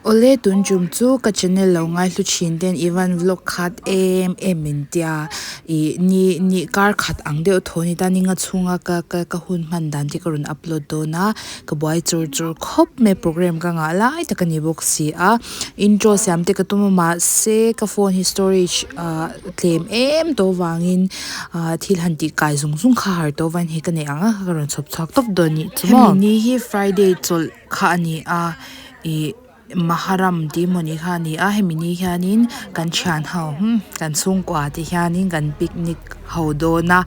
Awle tun tum chu ka channel lo ngaihlu thin ten Ivan vlog khat em em min tia ih ni ni kar khat ang deuh thaw ni ta ninga chhunga ka ka ka hun hman dan te ka rawn upload dawn a ka buai chur chur khawp mai program ka ngah lai tak a ni bawk si a intro siam te ka tum a mahse ka phone hi storage ah tlem em tawh vangin ah thil han tih kai zung zung kha har tawh avangin hei ka neih ang ang kha ka rawn chhawp chhuak tawp dawn a nih chu maw hemi ni hi friday chawlh kha a ni a ih Maharam tih emaw ni kha a ni a hemi ni hianin kan thian ho hmm kan chhungkua te hianin kan picnic ho dawn a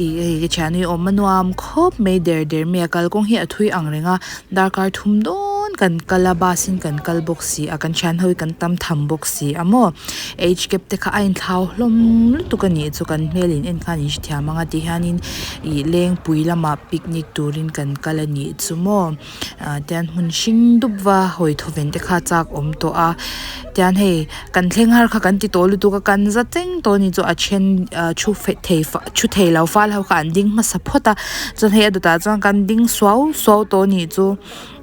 ih hei ka thiannu hi awm a nuam khawp mai der der mai a kalkawng hi a thui ang reng a darkar thum dawn kan kal a bus in kan kal bawk si a kan thian ho hi kan tam tham bawk si a maw age gap te kha a inthlau hlawm lutuk a nih chu kan hmel in en khan in hrethiam ang a ti hianin ih lengpui lamah picnic turin kan kal a nih chu maw. Ah tian hmun hring dup va hawi thawven te kha a chak awm tawh a tian hei kan thleng har kha kan ti tawh lutuk a kan za teng tawh a ni chu a then ah thu thei thu thei lo fal ho kha an ding hmasa phawt a chuan hei a dawtah chuan kan ding suau suau tawh a nih chu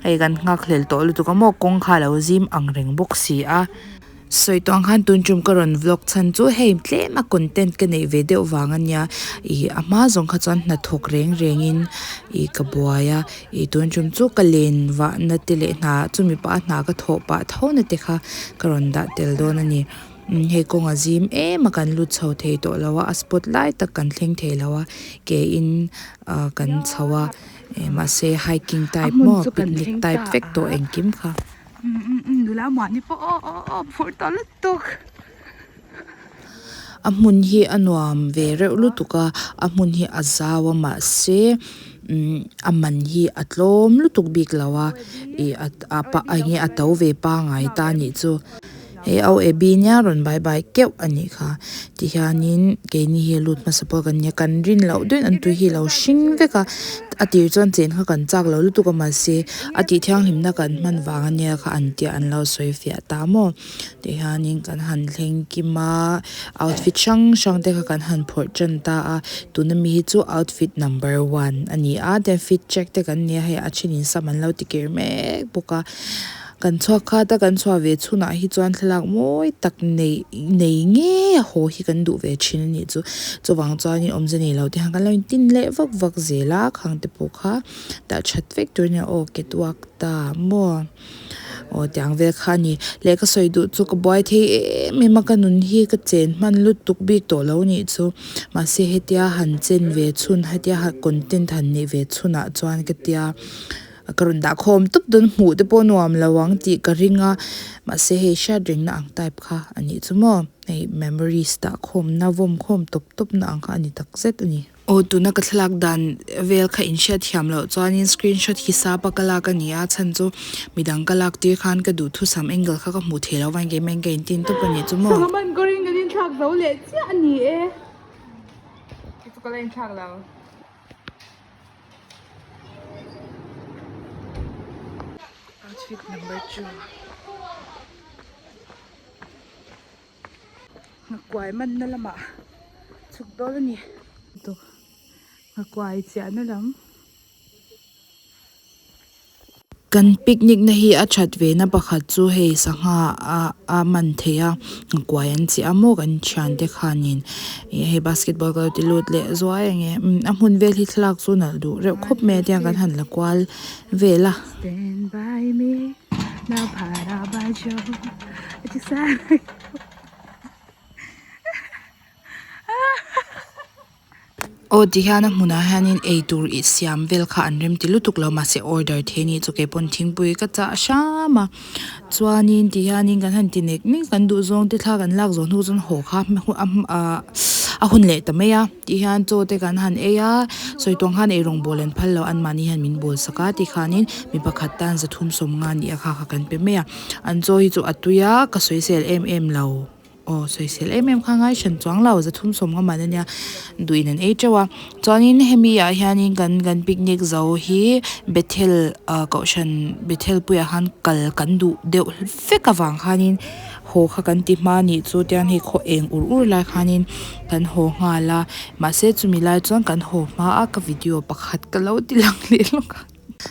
hei kan nghakhlel tawh lutuk a maw kawng kha a lo zim ang reng bawk si a. Sawi tawh ang khan tun tum ka rawn vlog chhan chu hei tlem a content ka neih ve deuh vang a nia ih a hma zawng kha chuan hnathawk reng reng in ih ka buai a ih tun tum chu ka len vah na te leh hna chumi pah a hna ka thawh pah tho na te kha ka rawn dah tel dawn a ni umm hei kawng a zim em a kan lut chho thei tawh lo a a spot lai tak kan thleng thei lo a ke in ah kan chho a eh mahse hiking type maw picnic type vek tawh engkim kha. Nula mahni pawh aw aw aw phur tawh lutuk. A hmun hi a nuam ve reuh lutuk a a hmun hi a zau a mahse umm a man hi a tlawm lutuk bik lo a ih a a eng nge a to ve pangai ta a nih chu. Hei au Abby nia rawn bye bye keuh a nih kha tihianin keini hi lut hmasa pawh kan nia kan rin loh deuhin an tui hi a lo hring vek a a tir chuan chen kha kan chak lo lutuk a mahse a tih thianghlimna kan hman vang a nia kha an tia an lo sawi fiah ta maw tihianin kan han thleng kim a outfit hrang hrang te kha kan han phawrh tan ta a tuna mi hi chu outfit number one a ni a tian fit check te kan nei a hei a thenin sam an lo ti kir mek bawk a. Kan chhuak khat a, kan chhuah ve chhunah hi chuan thlalak mawi tak nei nei ngei a haw hi kan duh ve thin a nih chu. Chuvang chuanin awmze nei lo te hian kan lo intin leh vak vak zel a, khang te pawh kha dah that vek tur a nia aw catwalk ta maw aw tiang vel kha a ni. Lehkha sawi duh chu ka buai thei em em a, ka nun hi ka chen hman lutuk bik tawh lo a nih chu. Mahse hetia han chen ve chhun hetia content han neih ve chhunah chuan ka tia. Ka rawn dah khawm tawp dawn hmuh te pawh nuam lo ang tih ka ring a mahse hei hriat rengna ang type kha a nih chu maw hei memories dah khawmna vawm khawm tawp tawp na ang kha a ni tak zet a ni. Aw tuna ka thlalak dan vel kha in hriat thiam loh chuanin screenshot hisap a ka lak a ni a chhan chu midang ka lak tir khan ka duhthusam angle kha ka hmuh theih loh avangin keimah in ka intin tawp a nih chu maw. Sangha man kawrin kan inthlak zo leh chiah a ni e. Kei chu ka la inthlak lo. Outfit number 2 Nghakuai manna lamah chhuk dawn a ni. Nghakuai chiahna lam. Kan picnic na hi a that ve na pakhat chu hei sangha a a man theih a nghakuai an chiah a maw kan thiante khanin ih hei basketball ka lo ti lut leh zuai ang e umm a hmun vel hi thlalak chu nalh duh reuh khawp mai a tiang kan han la kual vel a. Stand by me now Aw ti hian a hmunah hianin eitur ih siam vel kha an rem ti lutuk lo mahse order thei a ni chu kei pawn thingpui ka chah hram a chuanin ti hianin kan han ti nek nek kan duh zawng te thla kan lak zawh hnu chuan haw kha a hun leh ta mai a ti hian chaw te kan han ei a sawi tawng khan eirawng bawl an phal lo anmahni hian min bawl sak a tikhanin mi pakhat tan zathum sawmnga ni a kha kha kan pe mai a an chaw hi chu a tui a ka sawisel em em lo. Aw sawisel em em kha ngai hran chuang lo zathum sawm nga man ania duhin an ei teuh a chuanin hemi ah hianin kan kan picnic zo hi bethel ah kohhran bethel puiah khan kal kan duh deuh vek avang khanin haw kha kan ti hma anih chu tiang hei khaw eng ur ur lai khanin kan haw nghal a mahse chumi lai chuan kan haw hma a ka video pakhat ka lo ti lang leh lawk a.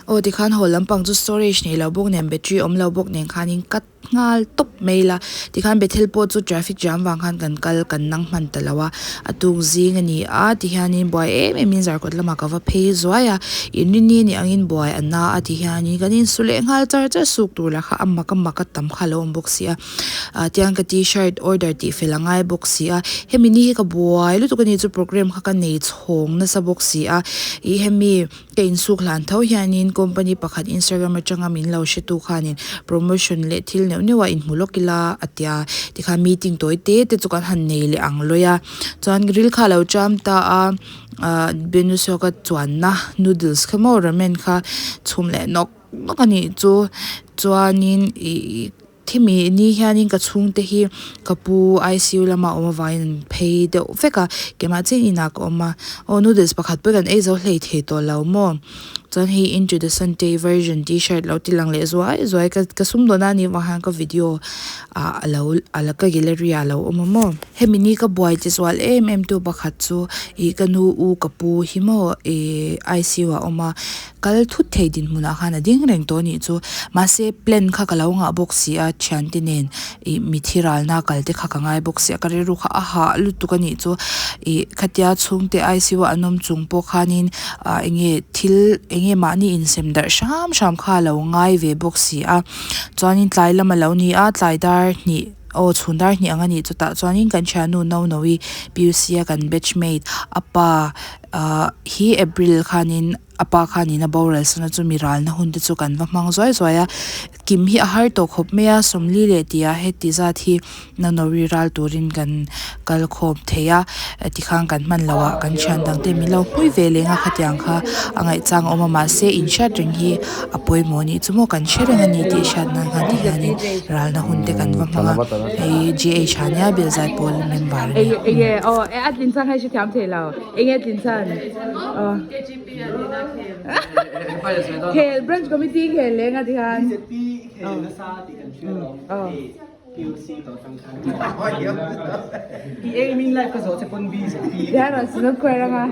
Aw tikhan haw lampang chu storage nei lo bawk nen battery awm lo bawk nen khanin cut nghal tawp mai ila tikhan Bethel pawh chu traffic jam vang khan kan kal kan nang hman ta lo a a tuk zing a ni a tihianin buai em em in zarkawt lamah ka va phei zuai a inrinni a nih angin buai a na a tihianin kan insu leh nghal char char suk tur lah kha a mak a mak a tam kha a lo awm bawk si a ah tiang ka tshirt order tih fel a ngai bawk si a hemi ni hi ka buai lutuk a ni chu programme kha ka nei chhawng nasa bawk si a ih hemi Ka insuk hlan tho hianin company pakhat Instagram atanga min lo hretu khanin promotion leh thil neuh neuh a inhmu lawk ila a tia tikhan meeting tawi te te chu kan han nei leh ang lawi a chuan ril kha a lo cham ta a ah Benusoka chuanna noodles kha maw ramen kha chhum leh nawk nawk a nih chu chuanin ih. Thimi ni hianin ka chhungte hi ka pu ICU lama awm avangin an phei deuh vek a, keimah chiah inah ka awm a, aw noodles pakhat pawh kan ei zo hlei thei tawh lo maw? Chuan hei Into the Sun te version t-shirt lo ti lang leh zuai zuai ka ka sumdawn a nih vang hian ka video ah a lo a la ka gallery ah a lo awm a maw? Hemi ni ka buai ti zual em em tu pakhat chu ih ka nu u ka pu hi maw ih ICU ah a awm a. Kal thut thei dinhmunah khan a ding reng tawh anih chu. Mahse plan kha ka lo ngah bawk si a, thiante nen ih mithi ralna kal te kha ka ngai bawk si a, ka rilru kha a hah lutuk anih chu. Ih khatia chhungte ICU ah an awm chung pawh khanin ah eng nge thil eng nge mahni insem darh hram hram kha a lo ngai ve bawk si a. Chuanin tlai lam a lo ni a, tlai dar hnih aw chhun dar hnih ang anih chutah chuanin kan thiannu Nonoii PUC a kan batch mate a pa ah hi April khanin. A pa khanin a boral sana chu mi ralna hun te chu kan va hmang zuai zuai a, kim hi a har tawh khawp mai a, sawmli leh tih ah heti zat hi nanawri ral turin kan kal khawm thei a, tikhan kan hman loh ah kan thian dang te min lo hmui ve leng a khatiang kha a ngaihchang a awm a mahse inhriat reng hi a pawimawh anih chu maw kan hre reng a ni tih hriat nan khan ti hianin ralna hun te kan va hmang a, hei GH ah nia Belzai pawl member a ni. Enge tlin chhan? Aw. Khel branch committee khel leng a ti khan. Aw. Tihian rawn sinot khuai rang a.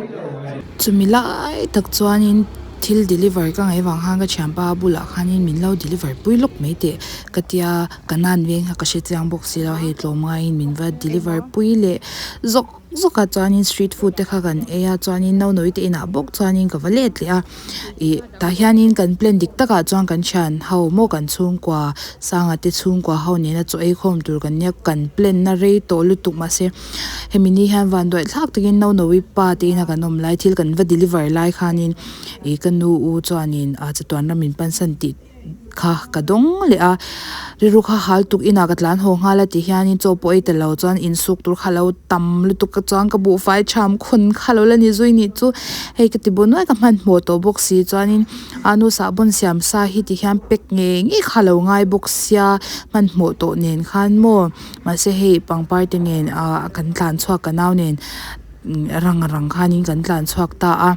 Chumi lai tak chuanin thil deliver ka ngaih vang khan ka thianpa bulah khanin min lo deliver pui lawk mai teh ka tia ka nan veng kha ka hre chiang bawk si lo hei tlawm ngaiin min va deliver pui leh zawk. Zawkah chuanin street food te kha kan ei a chuanin naunawi te inah bawk chuanin ka va let leh a ih tah hianin kan plan dik takah chuan kan thian ho maw kan chhungkua sanga te chhungkua ho nena chaw ei khawm tur kan nia kan plan na rei tawh lutuk mahse hemi ni hian van duai thlak takin naunawi pa te ina kan awm lai thil kan va deliver lai khanin ih ka nu u chuanin ah chatuan ram min pansan tih. kha ka dawng leh a rilru kha hal tuk inah ka tlan haw nghal a ti hianin chaw pawh ei ta lo chuan insuk tur kha lo tam lutuk ka chuan ka buhfai tham khawn kha lo la ni zui nih chu hei ka ti baw nuai ka hmanhmawh tawh bawk si chuanin a nu sahbawn siam sa hi ti hian pack ngei ngei kha lo ngai bawk sia hmanhmawh tawh nen khan maw mahse hei pangpar te nen ah kan tlan chhuak ka nau nen rang rang khanin kan tlan chhuak ta a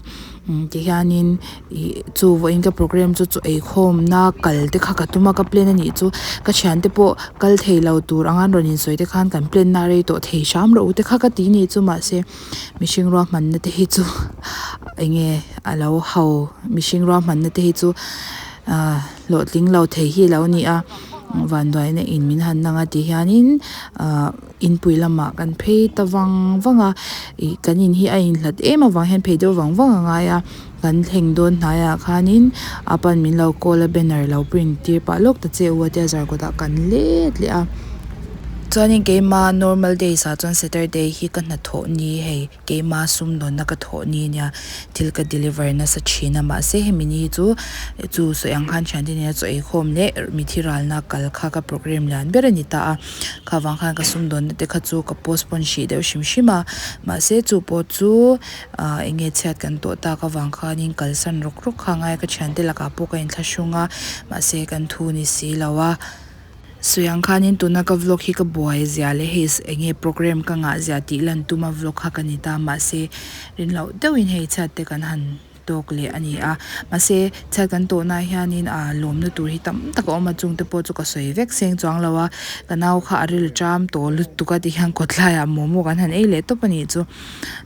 tihianin ih chu vawiin ka programme chu chaw ei khawmna kal te kha ka tum a ka plan a nih chu ka thiante pawh kal thei lo tur anga an rawn insawi te khan kan plan na rei tawh thei hram rawh u te kha ka ti nih chu mahse mihring ruahmanna te hi chu eng nge a lo ho mihring ruahmanna te hi chu ah hlawhtling lo thei hi a lo ni a vanduaina in min han nang a ti hianin ah. Inpui lamah kan phei ta vang vang a, ih kan in hi a inhlat em avang hian phei deuh vang vang a ngai a, kan thleng dawn hnaiah khanin a pan min lo call a banner lo print tir pah lawk ta che u a tia zarkawtah kan let leh a. Chuanin keima normal days ah chuan Saturday hi ka hnathawh ni hei keima sumdawnna ka thawh ni ania thil ka deliver nasa thin a mahse hemi ni hi chu chu sawi ang khan thiante nena chaw eikhawm leh mithi ralna kal kha ka programme lian ber a ni ta a. Kha vang khan ka sumdawnna te kha chu ka postpone hrih deuh hrim hrim a, mahse chu pawh chu ah eng nge chhiat kan tawh tak avang khanin kalsan rawk rawk kha a ngai a, ka thiante lakah pawh ka inthlahrung a, mahse kan thu ni si lo a. Sawi ang khanin tuna ka vlog hi ka buai zia leh hei eng nge programme ka ngah zia tih lan tuma vlog kha ka ni ta, mahse rinloh deuhin hei chhiat te kan han. tawk leh a ni a mahse chhiat kan tawh na ah hianin ah lawmna tur hi tam tak a awm a chung te pawh chu ka sawi vek seng chuang lo a ka nau kha a ril ṭam tawh lutuk a tikhian kawt laiah momo kan han ei leh tawp a nih chu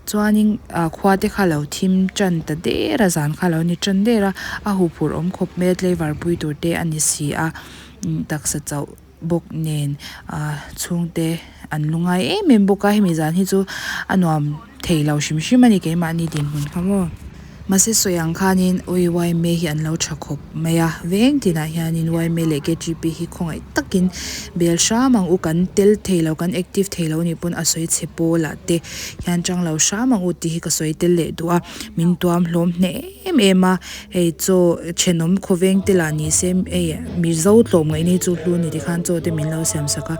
chuanin ah khua te kha alo thim tan ta der a zan kha alo ni tan der a a huphurh awm khawp mai a tlaivar pui tur te a ni si a taksa chauh bawk nen ah chhungte an lu ngai em em bawk a hemi zan hi chu a nuam thei lo hrim hrim a ni keimahni dinhmun kha maw mahse sawi ang khanin awi yma hi an lo tha khawp mai a veng tinah hianin yma leh ktp hi khawngaih takin bel hram ang u kan tel thei lo kan active thei lo anih pawn a sawi chhe pawl ah te hian tang lo hram ang u tih hi ka sawi tel leh duh a min tuam hlawm hneh em em a hei chaw thenawm khawveng te lah ni se hei mizo tlawmngaihna hi chu hlu a ni tikhan chaw te min lo siam sak a.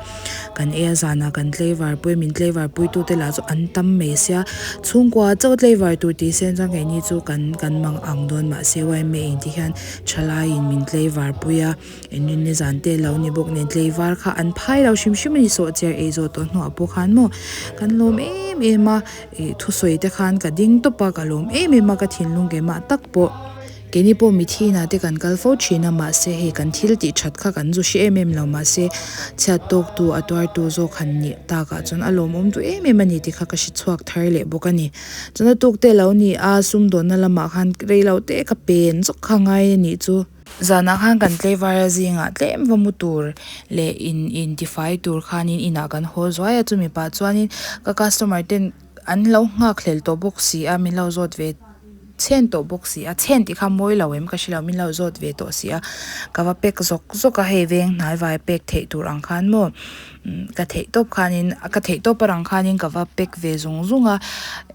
Kan ei a zanah kan tlaivar pui a min tlaivar pui tu te lah chu an tam mai sia chhungkua chauh tlaivar tur tih sen chuan keini chu kan kan mang ang dawn mahse yma in ti hian thalaiin min tlaivar pui a engrin zan te lo ni bawk nen tlaivar kha an phai lo hrim hrim a ni sawhchiar ei zawh tawh hnuah pawh khan maw kan lawm em em a ih thusawi te khan ka ding tawp a ka lawm em em a ka thinlung keimah tak pawh. Keini pawh mithi inah te kan kal fo thin a, mahse hei kan thil tih that kha kan zu hre em em lo, mahse chhiat tawktu a tuartu zawk han nih takah chuan a lawmawm duh em em a ni tih kha ka hre chhuak thar leh bawk a ni. Chuan a tuk te lo ni a, sumdawnna lamah khan rei lo te ka pen zawk kha ngai a nih chu. Zanah khan kan tlaivar a zingah tlem va mu tur leh in intifai tur khanin inah kan haw zuai a, chumi pah chuanin ka customer ten An lo nghak hlel tawh bawk si a, min lo zawt ve chhen tawh bawk si a, chhen tih kha mawi lo em ka hre lo, min lo zawt ve tawh si a, ka va pack zawk zawk a, hei veng hnai vai pack theih tur ang khan maw ka theih tawp khanin ka theih tawp a rang khanin ka va pack ve zung zung a,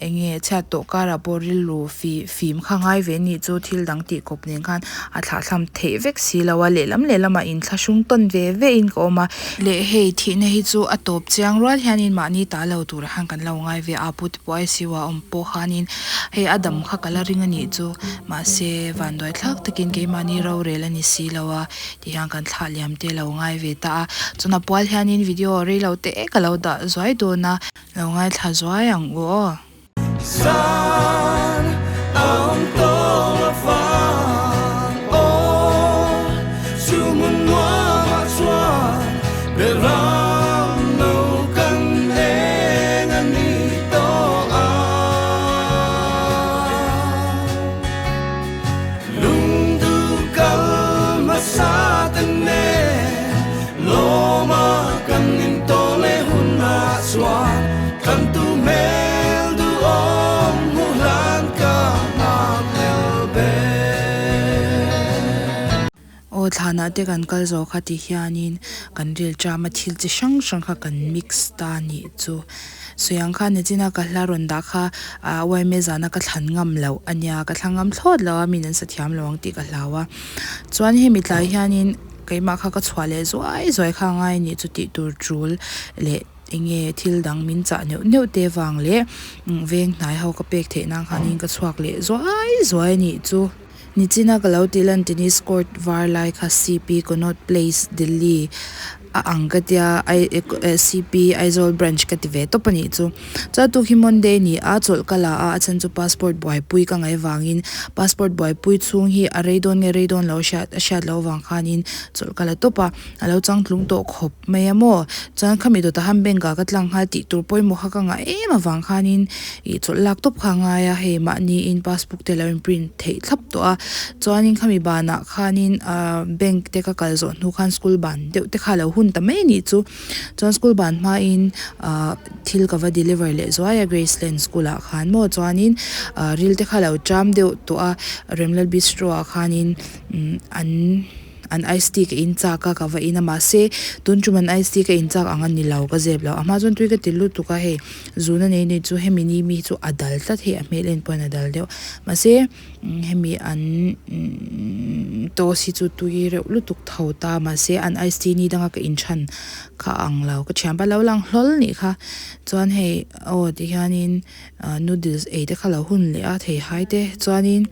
eng nge chhiat tawh karah pawh rilru fi fim kha ngai ve anih chu thil dang tih kawp nen khan a thlahthlam theih vek si lo a, lehlam lehlamah inthlahrung tawn ve ve in ka awm a. Leh hei thihna hi chu a tawp chiang rual hianin mahni ta lo turah khan kan lo ngai ve a, pu te pawh ICU ah awm pawh khanin hei a dam kha ka la ring a nih chu mahse vanduai thlak takin keimahni rorel a ni si lo a ti hian kan thlah liam te lo ngai ve ta a, chuan a pual hianin video rei lo te ka lo dah zuai dawn a, lo ngaithla zuai ang u aw. Zan a awm tawng a vang aw Chu hmun nuamah chuan be ram lo kan eng a ni tawh ang Lungduh kal hmasa te nen Lawma kan intawh leh hunah chuan Kan tu hmel duhawm hmuh hlan ka nghak el ber. Aw thlanah te kan kal zawh kha ti hianin kan ril ṭam a thil chi hrang hrang kha kan mix ta nih chu. Sawi ang khan nichina ka hla rawn dah kha ah yma zana ka thlan ngam loh a nia ka thlang ngam thlawt lo a mi in an sa thiam lo ang tih ka hlau a. Chuan hemi tlai hianin keimah kha ka chhuah leh zuai zuai kha a ngai a nih chu tih tur tul leh Enge thil dang min chah neuh neuh te vang leh veng hnai ho ka pek theih nan khanin ka chhuak leh zuai zuai a nih chu. Nichina ka lo tih lan tennis court var lai kha CP Connaught Place Delhi a ang ka tia CP Aizawl branch ka ti ve tawp a nih chu. Chuan tuk hi Monday ni a chawlh ka la a a chhan chu passport buaipui ka ngaih vangin passport buaipui chhung hi a rei dawn nge rei dawn lo a hriat loh avang khanin chawlh ka la tawp a. A lo changtlung tawh khawp mai a maw? Chuan khami dawtah khan bank ah ka tlang nghal tih tur pawimawh kha ka ngah em avang khanin ih chawlh lak tawp kha a ngai a, hei mahniin passbook te lo in print theih thlap tawh a. Chuanin khami banah khanin ahh bank te ka kal zawh hnu khan school ban deuh te kha a lo hun ta mai a nih chu. Chuan school ban hmain ahh thil ka va deliver leh zuai a Graceland school ah khan maw chuanin ahh ril te kha a lo ṭam deuh tawh a, Remlal Bistro ah khanin umm an. An ice tea ka in chak a, ka va in a mahse tun tum an ice tea ka in chak ang a ni lo ka zep lo. A hma chuan tui ka ti lutuk a hei zun a nei nei chu hemi ni mi hi chu a dal tlat hei a hmel en pawhin a dal deuh mahse hemi an toast hi chu tui reuh lutuk tho ta mahse an ice tea ni danga ka in than kha a ang lo ka thianpa lo lang hlawl nih kha chuan hei aw ti hianin noodles ei te kha lo hun leh a theihai te chuanin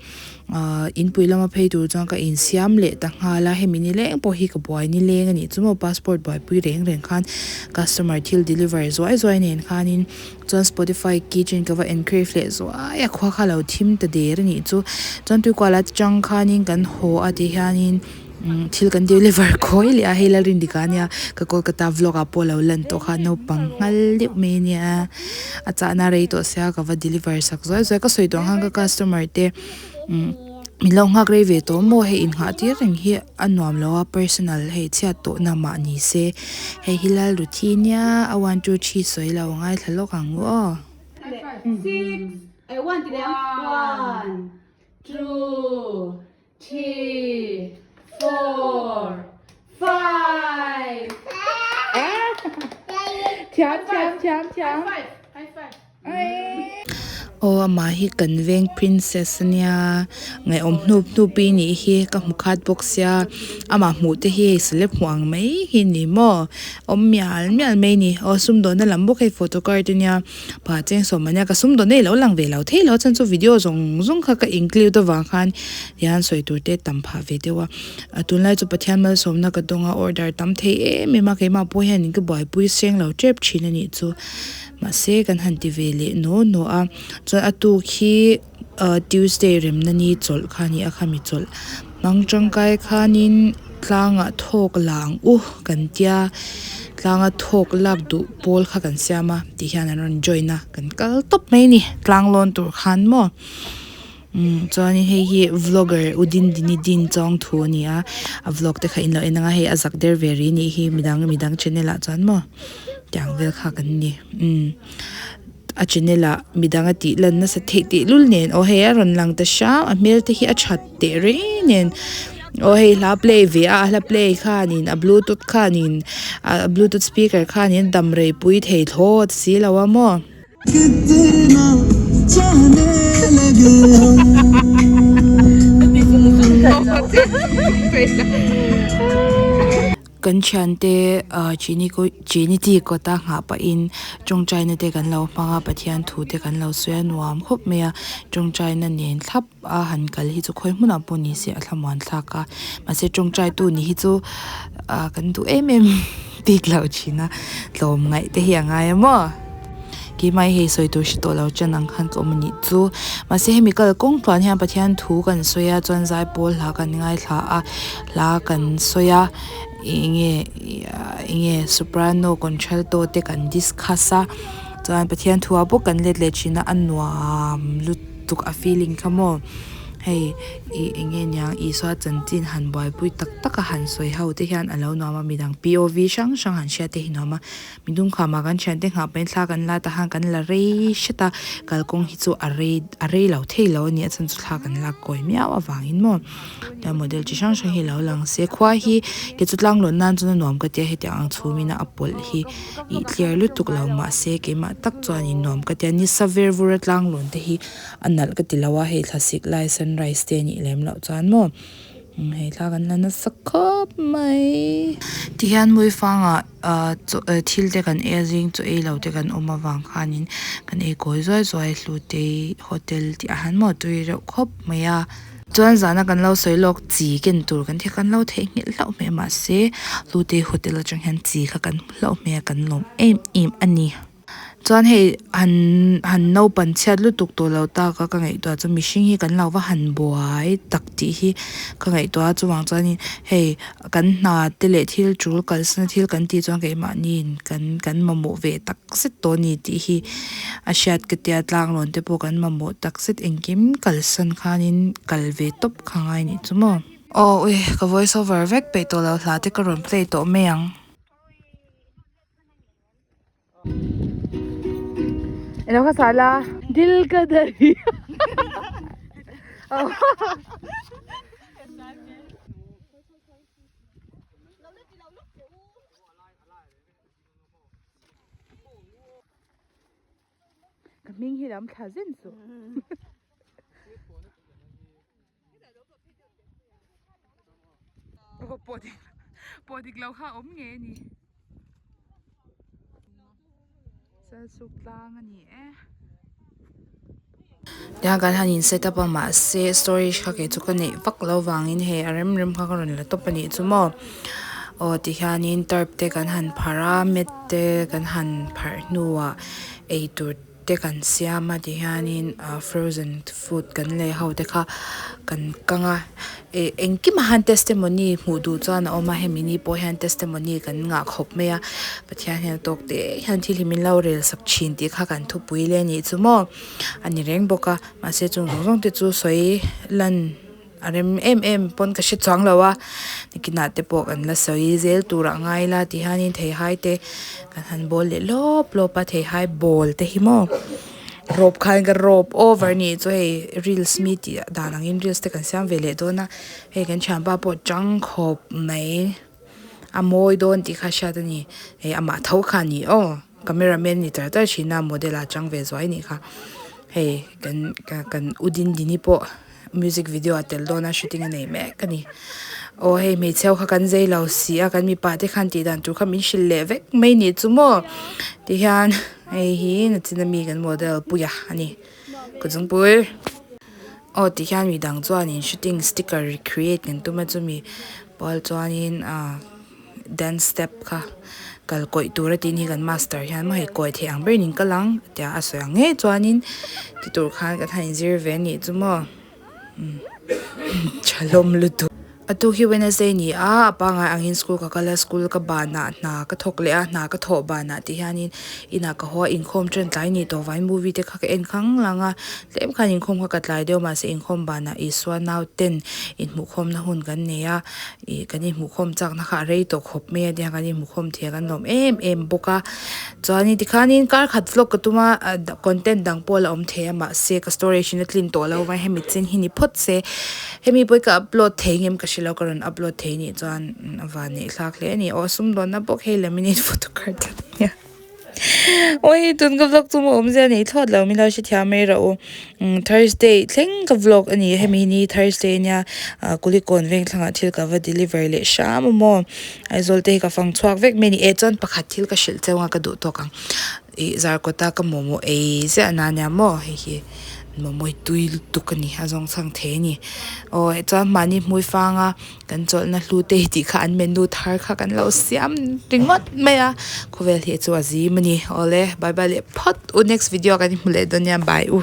ahh inpui lama phei tur chuan ka insiam leh ta nghal a hemi nileng pawh hi ka buai nileng a nih chu maw passport buaipui reng reng khan customer thil deliver zuai zuai nen khanin chuan spotify keychain ka va engrave leh zuai a khua kha lo thim ta der a nih chu. Chuan tuikual atang khanin kan haw a ti hianin umm thil kan deliver khawi leh a hei Lalrindika ania ka Kolkata vlog ah pawh a lo lan tawh kha naupang nghal deuh mai ania a chahna rei tawh sia ka va deliver sak zuai zuai ka sawi tawh ang khan ka customer te umm min lo nghak rei ve tawh maw hei innghah tir reng hi a nuam lo a personal hei chhiat tawh na mah ni se hei hi Lalruthi nia a one two three sawi lo ngaithla lawk ang u aw. Three, four, five. Thiam thiam thiam thiam. High five. Aw amah hi kan veng princess ania ngaihawm hnup hnup i nih hi ka hmu khat bawk sia amah hmuh te hi hei celeb hmuh ang mai hi ni maw awm mial mial mai ni aw sumdawnna lam bawk hei photo card ania. Pa cheng sawm ania ka sum dawn nei lo lang ve lo thei lo chuan chu video zawng zawng kha ka include avang khan hian sawi tur te tam phah ve deuh a a tunlai chu Pathian malsawmna ka dawng a order tam thei em em a keimah pawh hian in ka buaipui seng lo tep thin a nih chu mahse kan han ti ve leh naw naw a chuan a tuk hi ah Tuesday remna ni chawlh kha a ni a khami chawlh hmang tangkai khanin tlangah thawk la ang u kan tia tlanga thawk lak duh pawl kha kan siam a ti hian an rawn join a kan kal tawp mai a ni tlang lawn tur khan maw umm chuanin hei hi vlogger u dindini din chawng thu a ni a a vlog te kha in lo en ang a hei a zak der ve rih a nih hi midang midang channel ah chuan maw tiang vel kha kan ni umm. A channel ah midang a tih lan nasa theih teh lul nen aw hei a rawn lang ta hram a hmel te hi a that teh reng nen aw hei hla play ve a a hla play khanin a bluetooth khanin a bluetooth speaker khanin a dam rei pui thei thlawt si lo a maw. Kan thiante ah chini kaw chini tea kawta nghah pahin tawngtaina te kan lo hmang a Pathian thu te kan lo sawi a nuam khawp mai a tawngtaina nen thlap a han kal hi chu khawi hmunah pawh ni se a thlamuan thlak a mahse tawngtai tu ni hi chu ah kan duh em em bik loh thin a tlawm ngaih te hi a ngai a maw. Keimah hi hei sawi tur hre tawh lo chen ang khan ka awm a nih chu. Mahse hemi kal kawng tluan hian Pathian thu kan sawi a chuan zaipawl hla kan ngaithla a hla kan sawi a eng nge eng nge soprano contralto te kan discuss a chuan Pathian thu ah bawk kan let leh thin a a nuam lutuk a feeling kha maw. Hei ih eng nge niang Isua chanchin han buaipui tak tak a han sawi ho te hian a lo nuam a midang POV hrang hrang han hriat te hi nuam a. Midum khama kan thiante nghah pahin thla kan la ta khan kan la rei hret a, kalkawng hi chu a rei a rei lo thei lo a ni a chhan chu thla kan lak kawi miau avangin maw tiang model chi hrang hrang hi lo lang se khua hi kei chu tlang lawn nan chuan a nuam ka tia hetiang ang chhum in a pawlh hi ih clear lutuk lo mahse keimah tak chuanin nuam ka tia nisa ver vur a tlang lawn te hi a nalh ka ti lo a hei thlasik lai sunrise te a nih lem loh chuan maw. Hei thla kan la nasa khawp mai. Tihian Muifangah ah chaw thil te kan ei a zing chaw ei lo te kan awm avang khanin kan ei kawi zuai zuai Hlutei hotel tih ah hian maw tui reuh khawp mai a. Chuan zana kan lo sawi lawk chi ken tur kan thei kan lo theihnghilh hlauh hmel mahse Hlutei hotel atang hian chi kha kan hmu hlauh hmel a kan lawm em em a ni. Chuan hei han han naupan chhiat lutuk tawh lo tak a ka ngaihtuah chu mihring hi kan lo va han buai tak tih hi ka ngaihtuah a chuvang chuanin hei kan hna te leh thil tul kalsana thil kan tih chuan keimahniin kan kan mamawh ve tak zet tawh a ni tih hi a hriat ka tia tlanglawn te pawh kan mamawh tak zet engkim kalsan khanin kal ve tawp kha ngai a nih chu maw. Aw ui ka voice over vek peih tawh lo hla te ka rawn play tawh mai ang. Elo kha sala dil ka dari Ka hming hi lam thla zen suh. Pawh dik lo kha awm ngei a ni. Chalsuk tlang a ni e. Tiang kan han in set up a mahse storage kha kei chu ka neih vak lo vangin hei a rem rem kha ka rawn la tawp a nih chu maw. Aw tihianin tarp te kan han pharh a mat te kan han pharh hnuah eitur. te kan siam a tihianin ah frozen food kan lei ho te kha kan kang a ih engkimah hian testimony hmuh duh chuan a awm a hemi ni pawh hian testimony kan ngah khawp mai a Pathian hian tawk te hian thil hi min lo rel sak thin tih kha kan thupui le anih chu maw a ni reng bawk a mahse chung zawng zawng te chu sawi lan. A rem em em pawn ka hre chuang lo a nikinah te pawh kan la sawi zel tur ah ngai ila ti hianin theihai te kan han bawl leh lawp lawp a theihai bawl te hi maw rawp khan ka rawp over a nih chu hei reels mi tih dan angin reels te kan siam ve leh dawn a hei kan thianpa pawh chang khawp mai a mawi dawn tih kha hriat a ni hei amah tho kha a ni aw camera man ni char char thin a model ah chang ve zuai a nih kha hei kan kan u dindini pawh. Music video a tel dawn a shooting a nei mek a ni. Aw hei hmeichhe ho kha kan zei lo si a kan mipa te khan tih dan tur kha min hrilh leh vek mai nih chu maw ti hian hei hi nachin ami kan model puia a ni ka chungpui aw ti hian midang chuanin shooting sticker recreate kan tum a chumi pual chuanin ah dance step kha kal kawih tur a tih ni kan master hian maw hei kawi theih ang ber in kal ang tia a sawi ang ngei chuanin ti tur khan kan han inzir ve a nih chu maw umm tha hlawm lutuk. A tuk hi Wednesday ni a a pangai angin school ka kal a school ka banah hna ka thawk leh a hna ka thawh banah ti hianin inah ka haw a inkhawm ṭan tlai ni tawh vangin movie te kha ka en khang lang a tlem khan inkhawm kha ka tlai deuh mahse inkhawm banah Isua nauten inhmuhkhawmna hun kan nei a. Ih kan inhmuhkhawm chakna kha a rei tawh khawp mai a tiang kan inhmuhkhawm thei a kan lawm em em bawk a chuanin tikhanin kar khat vlog ka tum a content dang pawh a la awm thei a mahse ka storage in a tlin tawh lo vang hemi chin hi ni phawt se hemi pawh hi ka upload thei ngem ka hrelo ka rawn upload thei nih chuan a van neih thlak hle a ni aw sumdawnna bawk hei laminate photo card a nia. Awi tun ka vlog chu maw awmzia nei thlawt lo min lo hrethiam mai rawh u umm Thursday thleng ka vlog a ni hemi hi ni Thursday ania ah Kulikawn veng thlangah thil ka va deliver leh hram a maw Aizawl te hi ka fang chhuak vek mai a ni eh chuan pakhat thil ka hrilh cheu ang a ka duh tawk ang ih zarkawta ka momo ei ziah na ania maw hei hi. Momo hi tui lutuk a ni a zawng chhang thei a ni aw chuan mahni hmui fanga kan chawlhna hlu te hi tih kha an menu thar kha kan lo siam ringawt mai a khawvel hi chu a zim a ni awle bye bye leh phawt u next video ah kan inhmu leh dawn nia bye u.